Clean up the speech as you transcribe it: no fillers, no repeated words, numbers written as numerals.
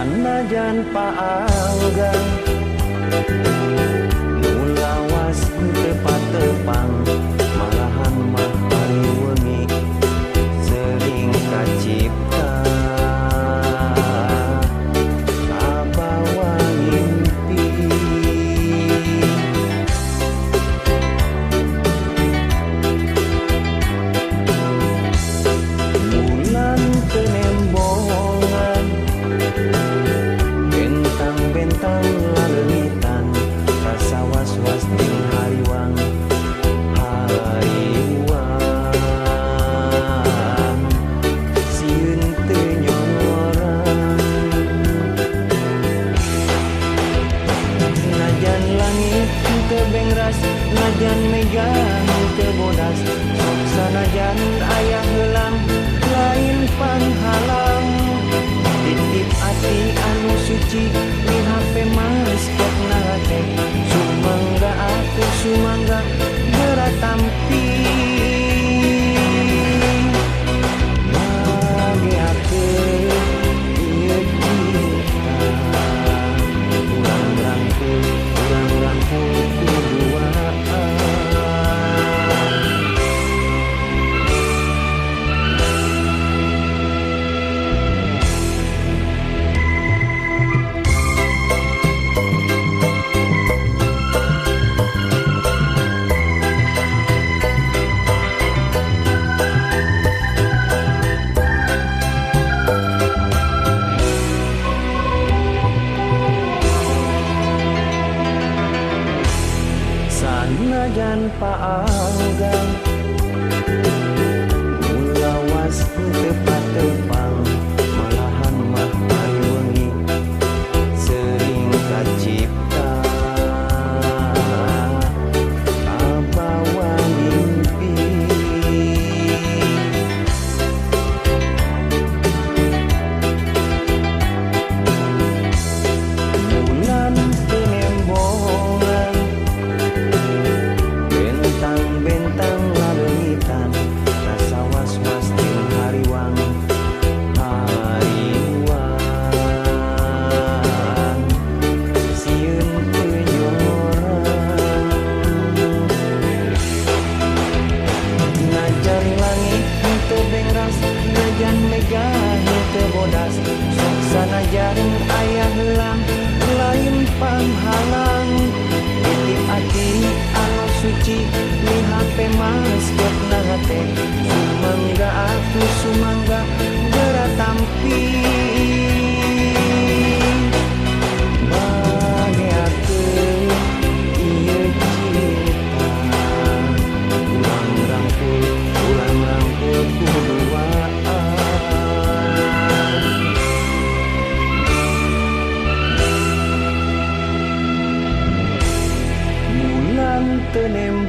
Sanajan paanggang mulawas tepatepang malahan mah ari wengi sering kacipta kabawa ngimpi. Bulan tenembongan bentang-bentang laleungitan rasa was-was jeung hariwang hariwang sieun teu nyoran. Najan langit teu bengras, najan mega teu bodas, sok sanajan aya heulang lain panghalang. Titip ati anu suci mihape mas pokna teh sumangga atuh sumangga geura tampi. Bageakeun ieu cinta urang rangkul urang rangkul kuduaan. Sanajan paanggang mulawas teu patepang malahan mah ari wengi sering kacipta kabawa mimpi. Bulan tenembongan bentang-bentang laleungitan rasa was-was jeung hariwang hariwang sieun teu nyoran. Najan langit teu bengras, najan mega teu bodas, sok sanajan aya heulang lain panghalang. Titip ati anu suci mihape mas pokna teh sumangga atuh sumangga geura tampi. Bageakeun ieu cinta urang rangkul kuduaan. Bulan tenembongan